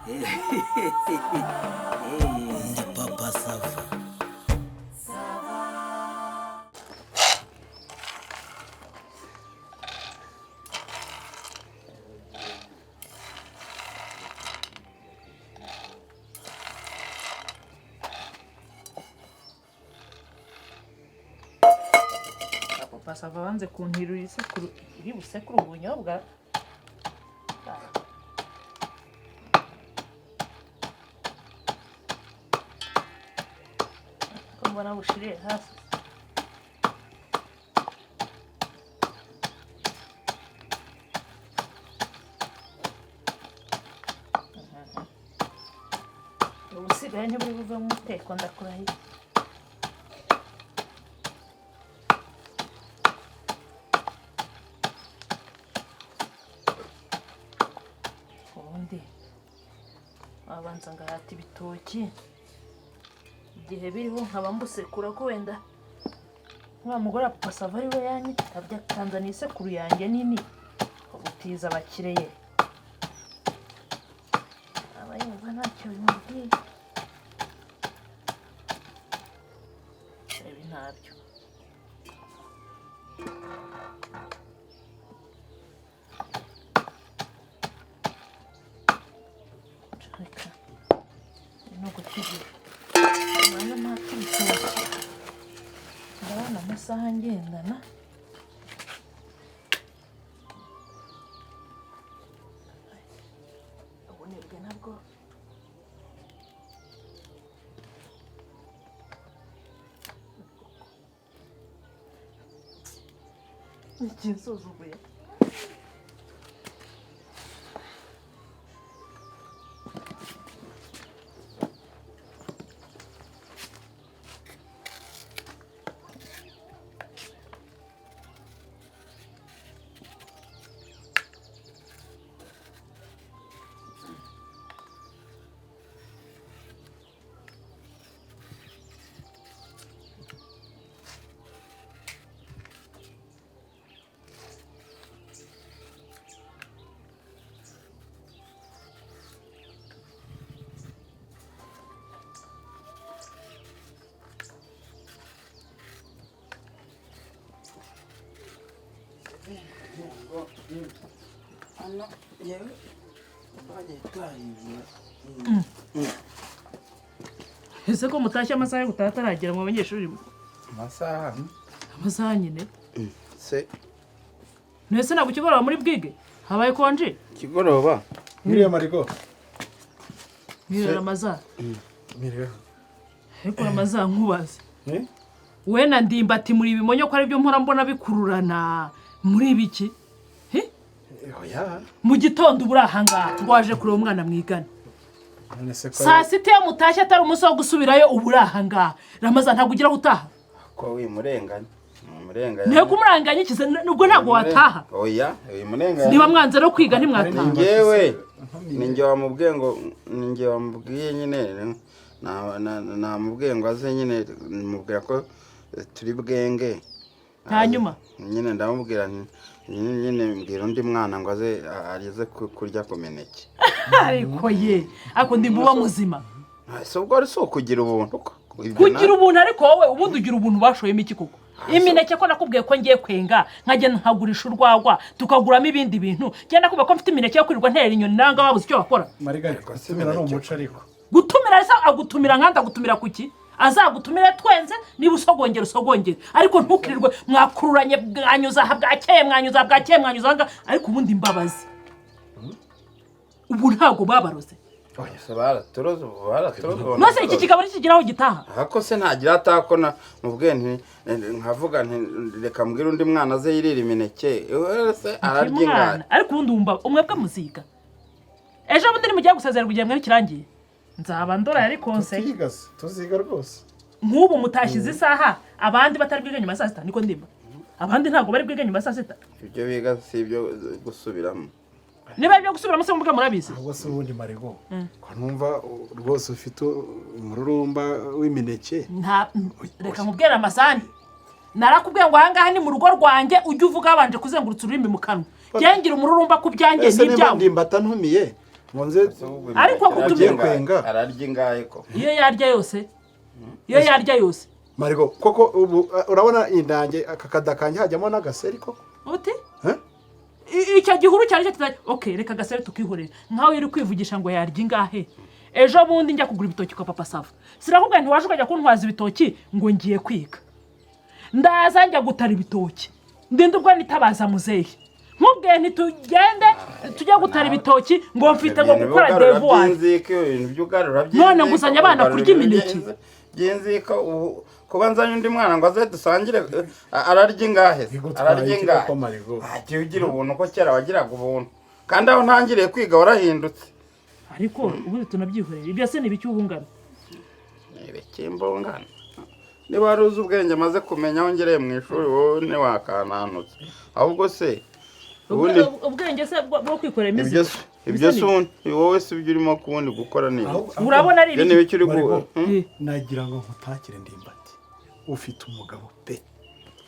Ndi Papa Sava. Papa Sava banze kuntirura isekuru iri busekuru ubunyobwa. Ko mbona bushiriye hasi. Ubusigaye ntiburi buve mu muteko, ndakurahiye. Ubundi wabanza ngahata ibitoki igihe biriho, nkaba mbusekura, ko wenda wa mugore wa Papa Sava ari we yanyitabye akanzaniye isekuru yanjye nini gutiza abakire ye, aba yumva ntacyo bimubwiye. Ibi ntabyo. Reka no gutegura umwanya mpata ibitoki, ndabona amasaha ngendana. Ubunebwe nabwo. Ikinsuzuguye. Hano yewe bagiye twahinze. Ese ko mutashye amasaha yo gutaha ataragera mu banyeshuri? Amasaha? Amasaha nyine. Se? Ntese ntabwo ikigoroba muri bwige habaye konji? Ikigoroba. Mwiriwe, Marigo. Mwirera amazaha. Mwiriwe. Ariko amazaha, nkubaze. Eh? We na Ndimbati muri ibimonyo, ko aribyo mpora mbona bikururana muri biki? Hi? Oya. Mu gitondo uba uri ahangaha ngo waje kureba umwana mwigana. None se ko Saa sita iyo mutashye atari umunsi wo gusubirayo, uba uri ahangaha. Ramaza, ntabwo ugira aho utaha. Ko wimurenganya, umurenganya. Nteko kumuranganya ikize nubwo ntabwo wataha. Oya, wimurenganya. Niba mwanze no kwiga, ntimwataha. Njyewe ni njye wamubwiye ngo, ni njye wamubwiye nyine, namubwiye ngo aze nyine, mubwira ko turi bwenge. Hanyuma? Nyine ndamubwira nti nyine mbwira undi mwana ngo aze arize kurya ku mineke. Ariko ye, ariko ndi muba muzima. Si ubwo ari si ukugira ubuntu ko ibyo Kugira ubuntu? Ariko wowe ubundi ugira ubuntu bashoyemo iki koko? Imineke, ko nakubwiye ko ngiye kwenga, nkagenda nkagurisha urwagwa tukaguramo ibindi bintu, ngenda nakubwiye ko mfite imineke yo kwirirwa ntera inyoni, nanga babuze icyo bakora. Mariga, gutumira ni umuco ariko. Gutumira se agutumira nkandi agutumira kuki? Azagutumire twenze, niba usogongera usogongere, ariko ntukirirwe mwakururanye, mwanyuza aha bwakeye, mwanyuza aha bwakeye, mwanyuza aha ngaha. Ariko ubundi mbabazi, ubu ntabwo babaroze? Oya se, baraturoze ubu, baraturoze ubu. Nose iki kigabo nikigira aho gitaha? Ahako se ntagira atako na mubwiye nti nkavuga nti reka mbwire undi mwana aze yirira imineke. Ewe se ararya Mwana, ingari? Ariko ubundi wumva umwebwe muziga, ejo bundi nimugiye gusezererwa, igihembwe nikirangiye nzaba ndora yari konseye. Tuziga se, tuziga rwose. Nk'ubu mutashyize isaha abandi batari bwige nyuma ya saa sita, niko ndimba, abandi ntabwo bari bwige nyuma ya saa sita. Ibyo biga si ibyo gusubiramo. Niba ibyo gusubiramo se mubwe murabizi? Ahubwo se ubundi, Marigo, ko numva rwose ufite umururumba w'imineke? Nta, reka nkubwire amasani, narakubwiye ngo ahangaha ni mu rugo rwanjye, ujye uvuga wabanje kuzengurutsa ururimi mu kanwa. Ngira umururumba ku byanjye Ese niba n'ibyawe. Ndimbata ntumiye Ngo nze Ariko gutumira- kwenga. Ararya ingahe ko? Iyo yarya yose, iyo yarya yose. Marigo, koko ubu urabona indange aka kada kanjye hajyamo n'agaseri koko? Uti? Eh? Icyo gihuru cyari cyo kitari okay, reka agaseri tukihorera. Nkawe uri kwivugisha ngo yarya ingahe? Ejo bundi njya kugura ibitoki kwa Papa Sava, sirakubwira ntiwaje ukajya kuntwaza ibitoki ngo ngiye kwiga? Ndaza njya gutara ibitoki, ndinde ubwo nitabaza muzehe, nkubwiye ntitugende tujye gutara ibitoki ngo mfite ngo Ibintu gukora by'ugarura devoir. by'inzika, ibintu by'ugarura by'inzika. None nguzanye abana Ugarura kurya ibintu imineke. by'inzika, ubu kuba nzanye undi mwana ngo aze dusangire, ararya ingahe se? Bigutwaye Ararya iki ingahe? koko, Marigo? Jya ugira ubuntu, ko kera wagiraga ubuntu, kandi aho ntangiriye kwiga warahindutse. Ariko ubundi tunabyihorera, ibyo se ni ibiki ubungana? Ibikimbungana, niba wari uzi ubwenge amaze kumenya aho ngereye mu ishuri, wowe ntiwakananutse. Ahubwo se ubundi Ubwenge se bwo kwikorera ibyo imizigo? se, ibyo se ubundi wowe si ibyo urimo kubundi gukora ni ibiki? Urabona ari Ibyo ni ibiki? ibiki uri Marigo. Nagira ngo nkutakire, Ndimbati, ufite umugabo pe.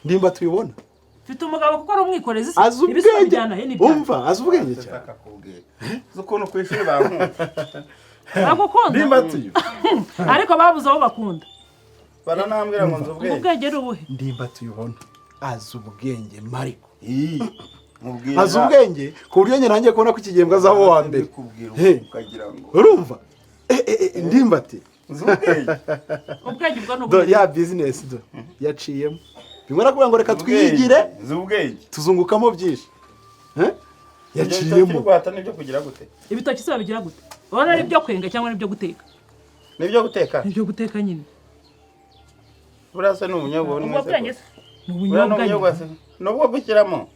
Ndimbati, ubibona? Mfite umugabo kuko ari umwikorezi se? Azi Ibisubizo ubwenge. bijyana he n'ibyanyu? Umva, azi ubwenge cyane. Akakubwira uzi ukuntu ku ishuri bankunda. Bagukunda? Ndimbati uyu. Ariko babuze abo bakunda. Baranambwira ngo nzi Ubwo ubwenge. bwenge ni ubuhe? Ndimbati uyibona azi ubwenge, Mariko. Ii, mubwira. Azi ubwenge ku buryo njye nanjye kubona ko iki gihembwe azaba uwa mbere. Ndikubwira He. ukagira ngo Urumva, Ndimbati, nzi ubwenge. Ubwenge ubwo ni do ubuhe? ya bizinesi do yaciyemo bimwe nakubwira ngo reka Nzi ubwenge, twiyigire, nzi ubwenge. tuzungukamo byinshi. Eh? Yaciyemo. Guhata nibyo kugira gute? Ibitoki se babigira gute? Urabona ari ibyo kwenga cyangwa ari ibyo guteka? Nibyo guteka. Ni ibyo guteka nyine. Buriya se ni ubunyobwa buri Ubwo mwese? bwenge se ni Buriya ni ubunyobwa ubunyobwa nyine. se ni ubwo gushyiramo?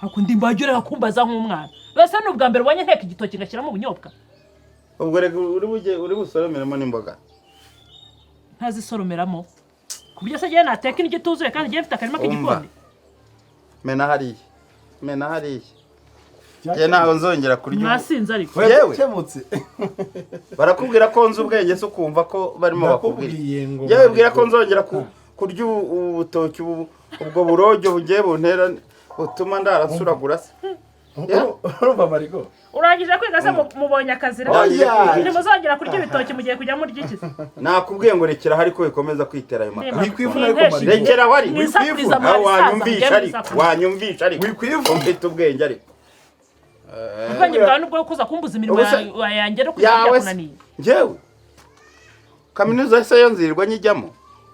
Ako ndimba reka kumbaza nk'umwana. Mbese ni ubwa mbere ubonye nteka igitoki ngashyiramo ubunyobwa? Ubwo reka uri bujye uri busoromeremo n'imboga. Ntazisoromeramo ku buryo se ngewe nateka indyo ituzuye kandi ngewe mfite akarima Umva. k'igikoni? Mena hariya, mena hariya. Njye ntabwo nzongera kurya ubu. Mwasinze ariko. Yewe. Cyemutse. Barakubwira ko nzi ubwenge se, ukumva ko barimo bakubwira? Ndakubwiye ngo Yewe, bwira ko Marigo. nzongera kurya ubu butoki, ubu ubwo burojyo bugiye buntera butuma ndarasuragura se? Urumva, Marigo? Urangije kwiga se, mubonye akazi rero? Oya. Ntimuzongera kurya ibitoki, mugiye kujya murya iki se? Nakubwiye ngo rekera hari ko bikomeza kwitera ayo makara. Wikwivuna ariko, Marigo. Rekera wari Mwisakuriza. Aho Mwarisaza. wanyumvisha Mujye ariko mwisakuriza. wanyumvisha ariko Wikwivuna. Mfite ubwenge ariko. Ubwenge bwawe nubwo kuza kumbuza imirimo Ubu se- yanjye no kujya Yawe se? byakunaniye. Njyewe kaminuza se yo nzirirwa nyijyamo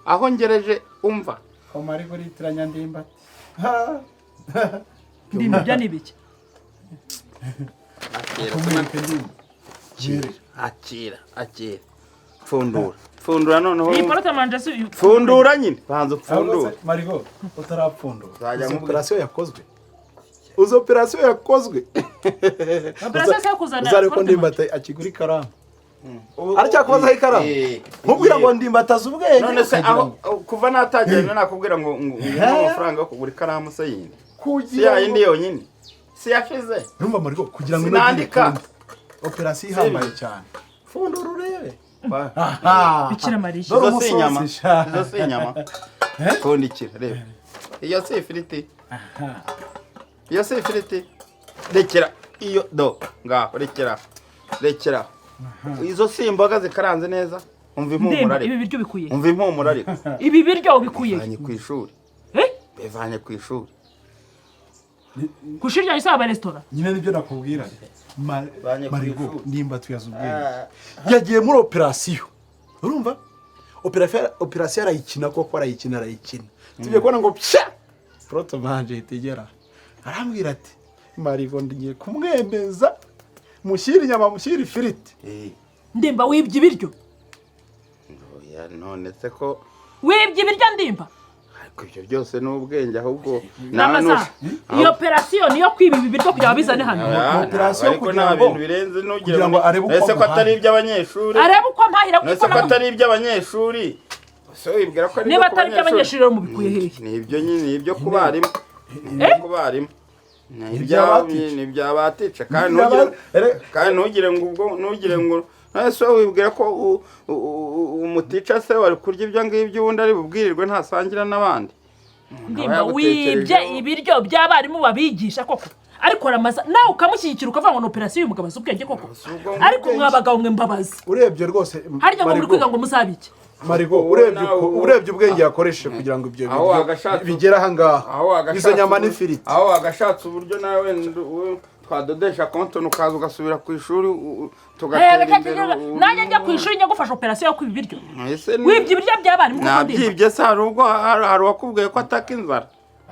aho ngereje, umva. Ko Marigo uritiranya Ndimbati. Ndimba, ibyo ni ibiki? Kumwereka Ndimba. Akira, akira, pfundura, pfundura noneho. Iyi porte-manger si Pfundura nyine, banza Ahubwo upfundure. se, Marigo, utarapfundura, Nzajya uzi nkubwira. operasiyo yakozwe? Uzi operasiyo yakozwe? Operasiyo se yo kuzana Uzarebe ko porte-manger? Ndimbati akigura ikaramu, aracyakubazaho ikaramu. Nkubwira ngo Ndimbati azi ubwenge, None se ukagira aho ngo- kuva natangira nakubwira ngo nguhe amafaranga yo kugura ikaramu se yindi, si Kugira ya yindi ngo yonyine, si yashize? Urumva, Marigo, kugira ngo ino Sinandika. deal ikunde, operasiyo ihambaye cyane, pfundura urebe. Bikira Mariya. Dore Izo si inyama? umusosi sha. Izo si inyama? Pfundikira reba. Iyo si ifiriti? Iyo si ifiriti? Rekera iyo do ngaho, rekera, rekera. Izo si imboga zikaranze neza? Umva impumuro. Ndimba, Ariko ibi biryo bikuye? Umva impumuro ariko. Ibi biryo ubikuye? Bivanye ku ishuri. Eh? Bivanye ku ishuri. Ku ishuri ryanyu se haba resitora? Nyine nibyo nakubwira. Banye ku Marigo, ishuri. nimba tuyaze ubwenge, yagiye muri operasiyo. Urumva, operasiyo arayikina koko, arayikina, arayikina. Tugiye kubona ngo pya, porte-manger ihita igera. Arambwira ati: "Marigo, ngiye kumwemeza, mushyire inyama, mushyire ifiriti." Ndimba, wibye ibiryo? Oya, none se ko Wibye ibiryo, Ndimba? Ariko ibyo byose ni ubwenge ahubwo nawe. N'amasaha iyo operasiyo niyo kwiba ibi biryo kugira ngo bizane hano? Oya, Operasiyo ariko kugira nta ngo- bintu birenze, ntugire kugira ngo arebe uko Ese ko atari amuhaye. iby'abanyeshuri? Arebe uko mpahira? None Kuko se ko atari iby'abanyeshuri? Ese wibwira ko ari Niba ibyo ku atari iby'abanyeshuri rero, mubikuye hehe? Ni ibyo nyine, ni ibyo ku barimu, ni ibyo ku barimu, ni Iby'abatica. ni iby'abatica kandi. Kandi ntugire ngo ubwo, ntugire ngo ese wibwira ko umutica se wari kurya ibyo ngibyo, ubundi ari bubwirirwe ntasangira n'abandi? Ndimba, wibye ibiryo by'abarimu babigisha koko? Ariko aramaza nawe ukamushyigikira, ukavuga ngo ni operasiyo y'umugabo azi ubwenge koko. Ariko mwabagabo mwe, mbabazi. Urebye rwose, Harya ngo muri Marigo, kwiga ngo muzabike? Marigo, Wowe urebye nawe urebye ubwenge yakoresheje kugira ngo ibyo Aho biryo bigere aha ngaha, aho wagashatse izo nyama n'ifiriti. Aho wagashatse uburyo nawe twadodesha kontoni, ukaza ugasubira ku ishuri, tugatera imbere. Nanjye njya ku ishuri, njya gufasha operasiyo yo kwiba ibiryo? Ese Wibye ibiryo by'abarimu koko, Ndimba? Nabyibye se? Hari ubwo hari uwakubwiye ko ataka inzara?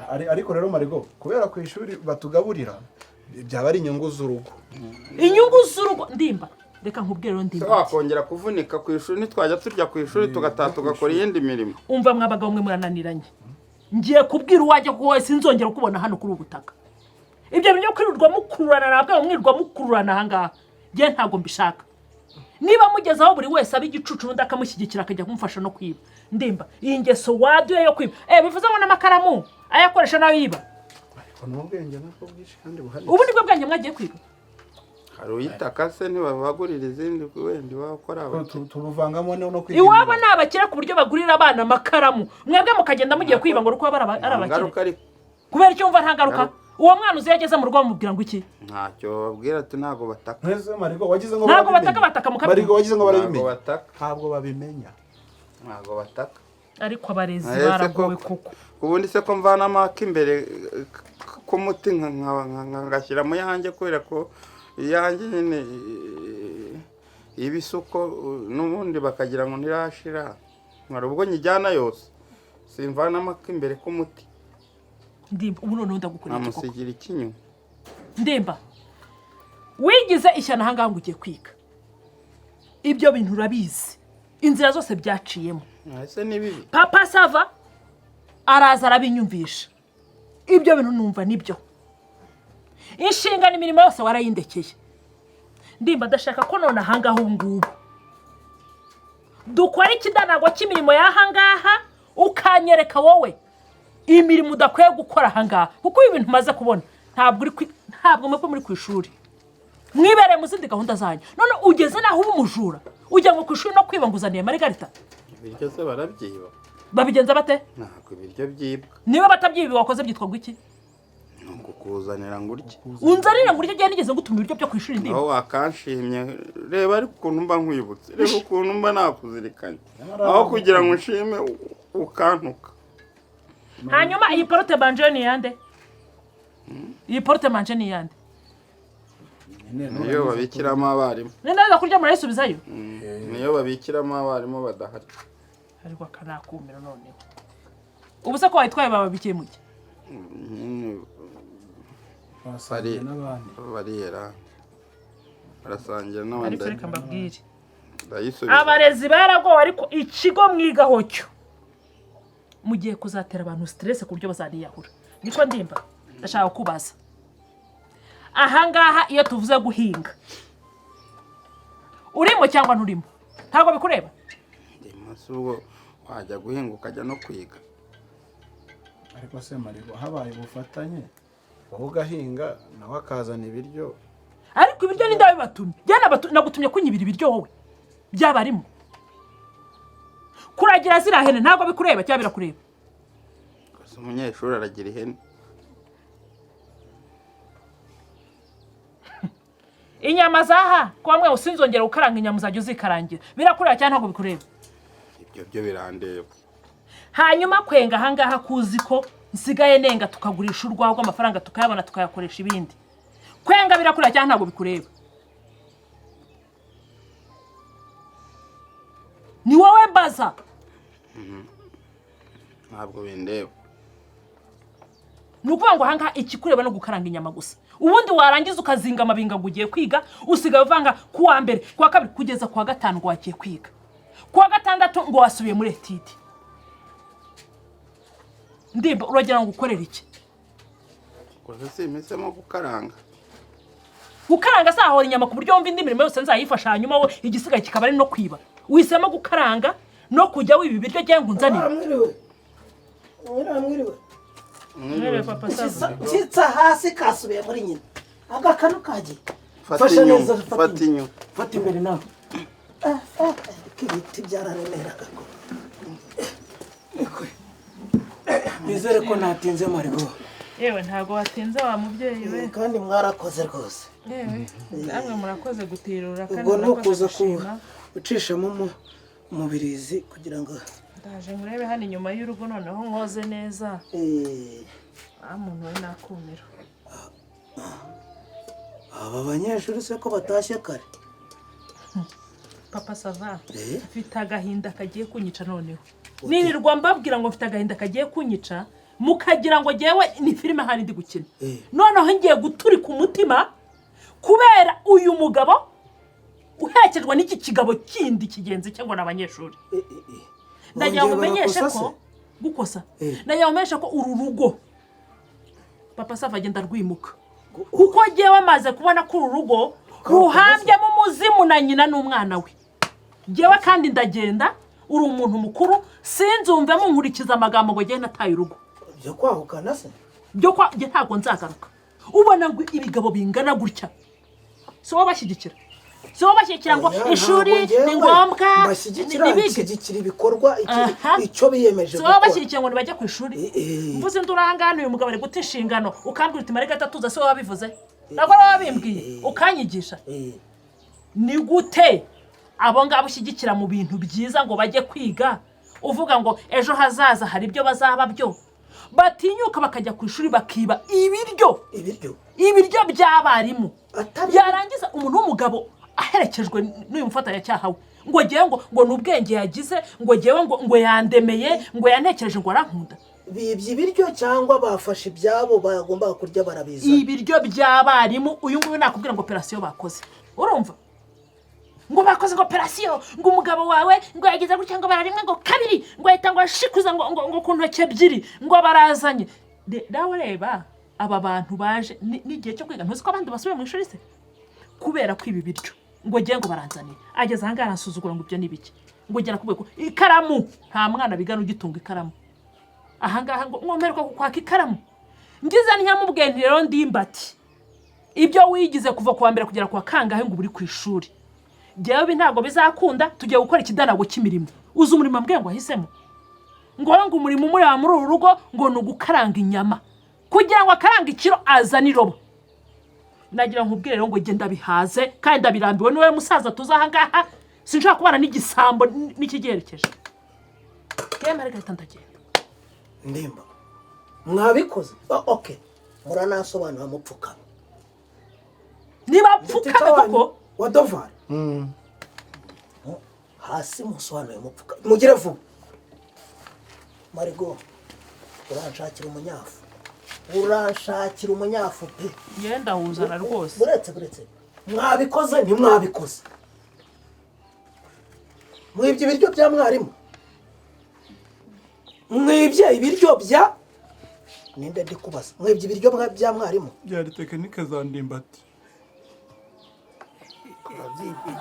Ariko rero Marigo, kubera ku ishuri batugaburira, byaba ari inyungu z'urugo. Inyungu z'urugo? Ndimba, reka nkubwire rero. Se Ndimba, wakongera kuvunika ku ishuri? Ntitwajya turya ku ishuri, tugataha tugakora iyindi mirimo? Umva, mwabagabo mwe, murananiranye. Ngiye kubwira uwajya ko wese sinzongera kukubona hano kuri ubu butaka. Ibyo bintu byo kwirirwa mukururana, ntabwo mwirirwa mukururana ahangaha, njye ntabwo mbishaka. Niba mugeze aho buri wese aba igicucu, undi akamushyigikira, akajya kumufasha no kwiba. Ndimba, iyi ngeso waduye yo kwiba, bivuze ngo n'amakaramu ayakoresha nayo yiba? Ariko ni ubwenge nabwo bwinshi kandi buhanitse. Ubu nibwo bwenge mwagiye kwiga? Hari uyitaka se? Ntibabagurira izindi wenda iwabo ko ari abakire? Tubuvangamo no kwiga Iwabo imibare. ni abakire ku buryo bagurira abana amakaramu, mwebwe mukagenda mugiye kwiba ngo uko ari abakire? Ngaruka ariko. Kubera icyo wumva nta ngaruka? Uwo mwana uzi iyo ageze mu rugo bamubwira ngo iki? Ntacyo bababwira, ati ntabwo bataka. Mwese, Marigo, wagize ngo Ntabwo barabimenya. bataka, bataka mukabyumva. Marigo, wagize ngo Ntabwo barabimenya. bataka. Ntabwo babimenya. Ntabwo bataka. Ariko abarezi Ese baragowe koko. Ubundi se ko mvanamo ak'imbere k'umuti ngashyira mu yanjye, kubera ko iyanjye nyine ibisuko n'ubundi bakagira ngo ntirashira, nkari ubwo nyijyana yose simvanamo ak'imbere k'umuti. Ndimba, ubu noneho ndagukorera iki koko? Nkamusigira ikinyuma. Ndimba, wigize ishyano ahangaha ngo ugiye kwiga. Ibyo bintu urabizi, inzira zose byaciyemo. Ese ni bibi? Papa Sava araza arabinyumvisha, ibyo bintu numva nibyo. Inshingano, imirimo yose warayindekeye. Ndimba, ndashaka ko none ahangaha ubu ngubu dukora ikidanago cy'imirimo y'ahangaha, ukanyereka wowe imirimo udakwiye gukora ahangaha, kuko ibi bintu umaze kubona ntabwo mwebwe muri ku ishuri, mwibereye mu zindi gahunda zanyu. None ugeze naho uba umujura, ujya ngo ku ishuri no kwiba ngo uzaniye marigarita. Ibiryo se barabyiba? Babigenza bate? Ntabwo ibiryo byibwa. Niba batabyiba, wakoze byitwa ngo iki? Ni ukukuzanira ngo urye. Unzanire ngo urye? Igihe nigeze ngutuma ibiryo byo ku ishuri, Ndimba? Aho wakanshimye, reba ariko ukuntu mba nkwibutse, reba ukuntu mba nakuzirikanye, aho kugira ngo nshime ukantuka. Hanyuma iyi porte-manger ni iyande? Iyi porte-manger ni iyande? Niyo babikiramo abarimu. Nindaza kurya murayisubizayo. Niyo babikiramo abarimu badahari. Ariko aka ni akumiro. Noneho ubu se ko wayitwaye, bababikiye mu ki? Nyine. Basangiye n'abandi. Bariyera, barasangira n'abandi. Ariko reka mbabwire. Ndayisubiza. Abarezi baragowe, ariko ikigo mwigaho cyo mugiye kuzatera abantu stress ku buryo bazaniyahura. Niko Ndimba, ndashaka kubaza ahangaha, iyo tuvuze guhinga, urimo cyangwa nturimo? Ntabwo bikureba? Ndimo. Si ubwo wajya guhinga ukajya no kwiga? Ariko se Marigo, habaye ubufatanye, wowe ugahinga nawe akazana ibiryo. Ariko ibiryo ni ndabibatumye? Njye nagutumye kunyibira ibiryo wowe byabarimo? Kuragira ziriya hene ntabwo bikureba cyangwa birakureba? Gusa umunyeshuri aragira ihene? Inyama zaha kuba mwe usinzongera gukaranga inyama, uzajya uzikarangira, birakureba cyangwa ntabwo bikureba? Ibyo byo birandeba. Hanyuma kwenga ahangaha, kuzi ko nsigaye nenga tukagurisha urwagwa, amafaranga tukayabona tukayakoresha ibindi, kwenga birakureba cyangwa ntabwo bikureba? Ni wowe mbaza. Ntabwo bindeba. Ni ukuvuga ngo ahangaha ikikureba no gukaranga inyama gusa, ubundi warangiza ukazinga amabinga ngo ugiye kwiga. Usigaye uvanga ku wa mbere, ku wa kabiri, kugeza ku wa gatanu ngo wagiye kwiga, ku wa gatandatu ngo wasubiye muri étude. Ndimba, uragira ngo ukorere iki? Gusa simpisemo gukaranga. Gukaranga sahora inyama ku buryo wumva indi mirimo yose nzayifasha, hanyuma wowe igisigaye kikaba ari no kwiba. Wisemo gukaranga no kujya wiba ibiryo cyangwa unzanire. Mwiriwe, mwiriwe, mwiriwe. Mwiriwe, papa Sava. Nshyitsa hasi kasubiye muri nyina, agakanu kagiye. Fata Fasha inyuma. neza, Fata inyuma. Fata imbere nawe. Ariko ibiti byararemeraga ko niko. Nizere ko natinze, Marigo. Yewe, ntabwo watinze wa mubyeyi we. Kandi mwarakoze rwose. Yewe, namwe murakoze gutirura kandi Ubwo ni murakoze ukuza ku gushima. ucishamo umubirizi kugira ngo Ndaje nkurebe hano inyuma y'urugo, noneho nkoze neza. Ah, muntu we, nakumiro. Aba banyeshuri se ko batashye kare? Papa Sava, Eh? mfite agahinda kagiye kunyica. Noneho nirirwa mbabwira ngo mfite agahinda kagiye kunyica, mukagira ngo ngewe ni filime hari ndi gukina. Noneho ngiye guturika umutima kubera uyu mugabo uherekejwe n'iki kigabo kindi kigenzi cye ngo ni abanyeshuri. Ndagira ngo Bongeye umenyeshe barakosa ko se? gukosa. Eh. Ndagira ngo umenyeshe ko uru rugo, Papa Sava, agenda rwimuka, kuko ngewe amaze kubona ko uru rugo ruhambyemo umuzimu na nyina n'umwana we. Ngewe kandi ndagenda, uri umuntu mukuru, sinzumvemo nkurikiza amagambo ngo ngewe nataye urugo. Byo kwahukana se? Byo kwa njye ntabwo nzagaruka. Ubona ngo ibigabo bingana gutya, si wowe bashyigikira, si wowe bashyigikira ngo Oya, ishuri ntabwo njyewe ni ngombwa, mbashyigikira. nibige. Nshyigikira ibikorwa, Aha. icyo biyemeje Si wowe gukora. bashyigikiye ngo ntibajye ku ishuri? Eh. Mvuze indurangane, uyu mugabo ari guta inshingano, ukambwira uti marega tuza. Si wowe wabivuze? Ntabwo wowe wabimbwiye, ukanyigisha? Ni gute abo ngabo ushyigikira mu bintu byiza ngo bajye kwiga, uvuga ngo ejo hazaza hari ibyo bazaba byo, batinyuka bakajya ku ishuri bakiba ibiryo? Ibiryo? Ibiryo by'abarimu. Atari Yarangiza umuntu w'umugabo aherekejwe n'uyu mufatanyacyaha we ngo ngewe ngo ni ubwenge yagize, ngo ngewe ngo yandemeye, ngo yantekereje, ngo arankunda. Bibye ibiryo cyangwa bafashe ibyabo bagombaga kurya barabizana? Ibiryo by'abarimu. Uyu nguyu nakubwira ngo operasiyo bakoze, urumva ngo bakoze ngo operasiyo, ngo umugabo wawe ngo yagize gutya, ngo bararimwe, ngo kabiri, ngo ahita ngo ashikuza ngo ku ntoki ebyiri, ngo barazanye. Nawe reba aba bantu baje n'igihe cyo kwiga. Ntuzi ko abandi basubiye mu ishuri se kubera ko ibi biryo ngo ngiye ngo baranzaniye? Ageze ahangaha aransuzugura ngo ibyo ni ibiki, ngo ugera kubera ko ikaramu, nta mwana bigana ugitunga ikaramu ahangaha, ngo mwemererwa kukwaka ikaramu. Ngize ntyamubwiye nti rero ndimbati, ibyo wigize kuva ku wa mbere kugera ku wa kangahe ngo uba uri ku ishuri, njyewe ibi ntabwo bizakunda. Tugiye gukora ikidanago cy'imirimo. Uzi umurimo mbwiye ngo wahisemo? Ngo umurimo umureba muri uru rugo ngo ni ugukaranga inyama, kugira ngo akarange ikiro azane irobo. Nagira nkubwire rero ngo genda bihaze kandi ndabirambiwe. Niwe musaza tuzi ahangaha, sinshobora kubana n'igisambo n'ikigerekeje. Yewe marigahita, ndagenda. Ndimba, mwabikoze. Ah, okay, muranasobanura mupfukama. Niba pfukame koko. Wa dovari hasi, musobanuye mupfuka, mugire vuba. Marigo, uranshakira umunyafu, uranshakira umunyafu pe. Ngenda wuzana rwose. Buretse, buretse, mwabikoze ntimwabikoze? Mwibye ibiryo bya mwarimu? Mwibye ibiryo bya ninde? Ndi kubaza, mwibye ibiryo bya mwarimu? Byari tekinike za Ndimbati. Murabyibye.